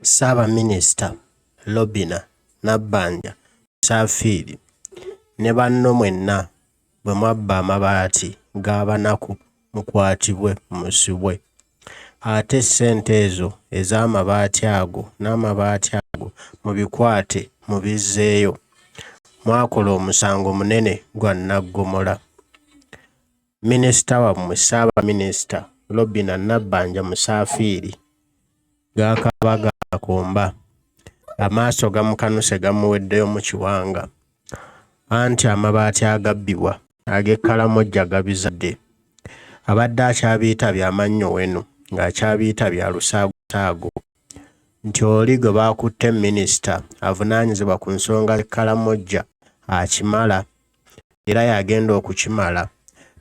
Ssaabaminisita Robinah Nabbanja Musafiri ne banno mwenna bwe mwabba amabaati g'abanaku mukwatibwe musibwe. Ate ssente ezo ez'amabaati ago n'amabaati ago mubikwate mubizzeeyo. Mwakola omusango munene gwa nnaggomola. Minisita wammwe Ssaabaminisita Robinah Nabbanja Musafiri gaakaaba gaakomba, amaaso gamukanuse gamuweddeyo mu kiwanga. Anti amabaati agabbibwa ag'e Karamoja gabizadde. Abadde akyabiyita bya mannyo wenu ng'akyabiyita bya lusaagosaago. Nti oli gwe baakutte minisita avunaanyizibwa ku nsonga z'e Karamoja akimala era y'agenda okukimala,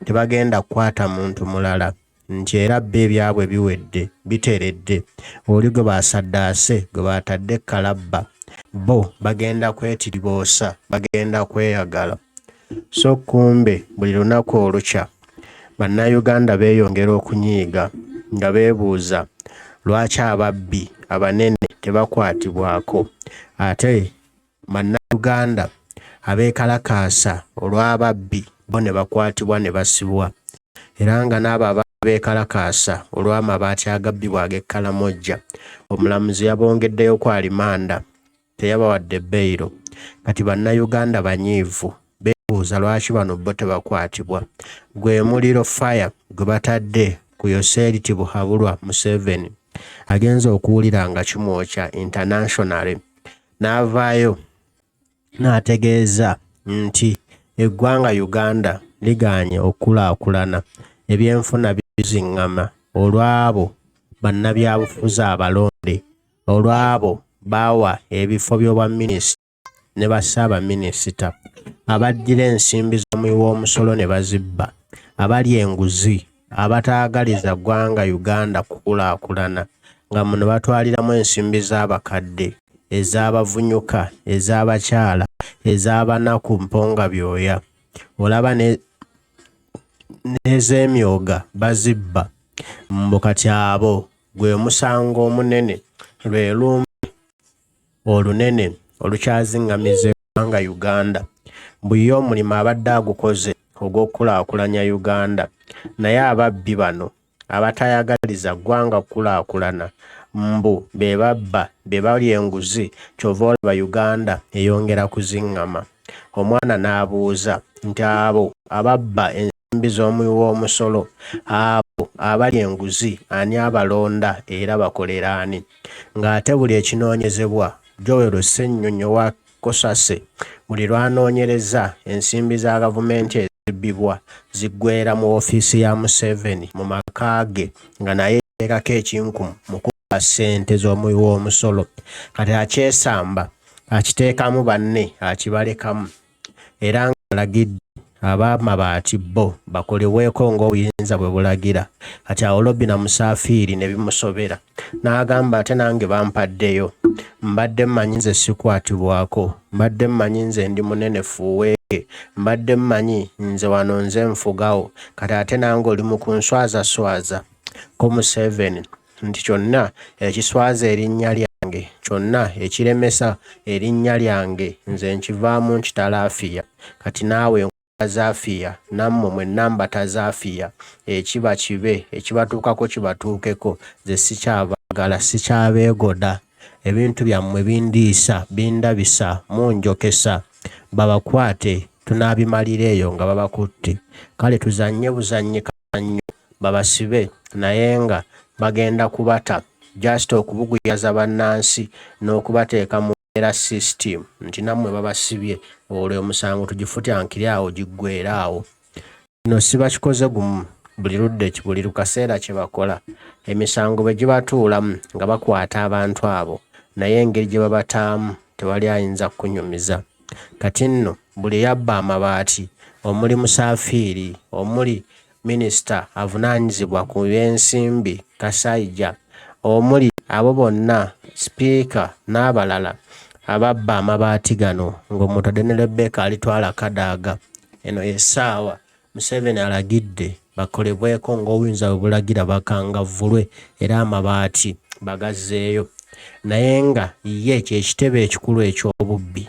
tebagenda kukwata muntu mulala nti era bo ebyabwe biwedde biteredde, oli gwe basaddaase gwe batadde e Kalabba bo bagenda kwetiriboosa bagenda kweyagala. So kumbe buli lunaku olukya Bannayuganda beeyongera okunyiiga nga beebuuza lwaki ababbi abanene tebakwatibwako ate Bannayuganda abeekalakaasa olw'ababbi bo ne bakwatibwa ne basibwa era nga n'abo abaali beekalakaasa olw'amabaati agabbibwa ag'e Karamoja omulamuzi yabongeddeyo ku alimanda teyabawadde beyiro. Kati Bannayuganda banyiivu beebuuza lwaki bano bo tebakwatibwa. Gwe muliro fire gwe batadde ku Yoseri Tibuhaburwa Museveni agenze okuwulira nga kimwokya internationally n'avaayo n'ategeeza nti eggwanga Uganda ligaanye okukulaakulana, ebyenfuna bizing'ama olw'abo bannabyabufuzi abalonde, olw'abo b'awa ebifo by'obwaminisita ne bassaabaminisita, abaddira ensimbi z'omuwi w'omusolo ne bazibba, abalya enguzi, abataagaliza ggwanga Uganda kukulaakulana nga muno batwaliramu ensimbi z'abakadde, ez'abavunyuka, ez'abakyala, ez'abanaku mpongabyoya, olaba n'ez'emyoga bazibba mbu kati abo gwe musango omunene lwe lumbe olunene olukyaziŋŋamiza eggwanga Uganda. Mbu ye omulimu abadde agukoze ogw'okukulaakulanya Uganda naye ababbi bano abatayagaliza ggwanga kukulaakulana mbu be babba be balya enguzi ky'ova olaba Uganda eyongera kuziŋŋama. Omwana n'abuuza nti abo ababba ensimbi z'omuwi w'omusolo, abo abalya enguzi ani abalonda era bakolera ani? Ng'ate buli ekinoonyezebwa Joel Ssennyonyi owa Cosase buli lw'anoonyereza ensimbi za gavumenti ezibbibwa ziggweera mu ofiisi ya Museveni mu maka ge nga naye yeeteekako ekinkumu mu kubba ssente z'omuwi w'omusolo. Kati akyesamba akiteekamu banne akibalekamu era ng'alagidde ab'amabaati bo bakolebweko ng'obuyinza bwe bulagira. Kati awo Robinah Musafiri ne bimusobera n'agamba ate nange bampaddeyo, mbadde mmanyi nze sikwatibwako, mbadde mmanyi nze ndi munene fuuweeke, mbadde mmanyi nze wano nze nfugawo, kati ate nange oli mu kunswazaswaza. Ko Museveni nti kyonna ekiswaza erinnya lyange, kyonna ekiremesa erinnya lyange nze nkivaamu nkitalaafiya. Kati naawe nkutazaafiya, nammwe mwenna mbatazaafiya, ekiba kibe, ekibatuukako kibatuukeko, nze sikyabaagala, sikyabeegoda. Ebintu byammwe bindiisa, bindabisa, munjokesa. Babakwate tunaabimalira eyo nga babakutte. Kale tuzannye buzannyi kazannyo babasibe naye nga bagenda kubata just okubuguyaza bannansi n'okubateeka mu mbeera system nti nammwe babasibye olwo omusango tugifutyankire awo giggweere awo. Kino sibakikoze gumu buli ludde buli kaseera kye bakola. Emisango bwe gibatuulamu nga bakwata abantu abo naye engeri gye babataamu tewali ayinza kukunyumiza. Kati nno buli eyabba amabaati omuli Musafiri, omuli minisita avunaanyizibwa ku by'ensimbi Kasaija, omuli abo bonna sipiika n'abalala ababba amabaati gano ng'omutadde ne Rebecca Alitwala Kadaga. Eno y'essaawa Museveni alagidde bakolebweko ng'obuyinza bwe bulagira bakangavvulwe era amabaati bagazzeeyo. Naye nga ye kye kitebe ekikulu eky'obubbi.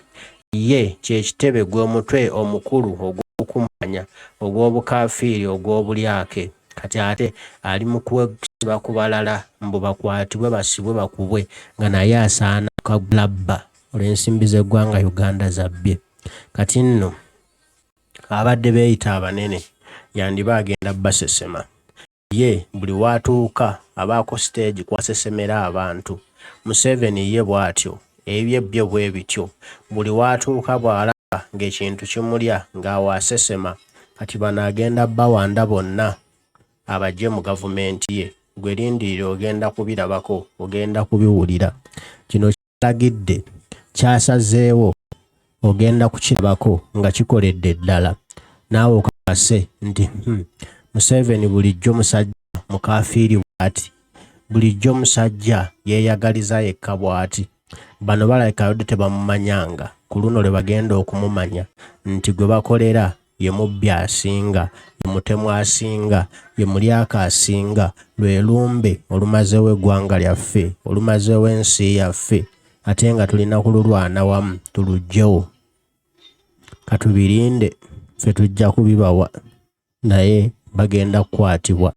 Ye kye kitebe, gwe mutwe omukulu ogw'obukumpanya, ogw'obukaafiiri, ogw'obulyake. Kati ate ali mu kwesiba ku balala mbu bakwatibwe, basibwe, bakubwe, nga naye asaana kagulabba olw'ensimbi z'eggwanga Uganda z'abbye. Kati nno abadde beeyita abanene yandiba agenda basesema. Ye buli w'atuuka abaako siteegi kw'asesemera abantu. Museveni ye bw'atyo, ebibye byo bwe bityo. Buli w'atuuka bw'alaba ng'ekintu kimulya ng'awo asesema. Kati bano agenda bawanda bonna abaggye mu gavumenti ye. Ggwe lindirira ogenda kubirabako, ogenda kubiwulira. Kino ky'alagidde, ky'asazeewo ogenda kukirabako nga kikoledde ddala. Naawe okakase nti Museveni bulijjo musajja mukaafiiri bw'ati, bulijjo musajja yeeyagaliza yekka bw'ati. Bano balabika babadde tebamumanyanga, ku luno lwe bagenda okumumanya nti gwe bakolera ye mubbi asinga, ye mutemu asinga, ye mulyake asinga, lwe lumbe olumazeewo eggwanga lyaffe, olumazeewo ensi yaffe, ate nga tulina kululwana wamu tuluggyewo. Katubirinde, ffe tujja kubibawa naye bagenda kukwatibwa.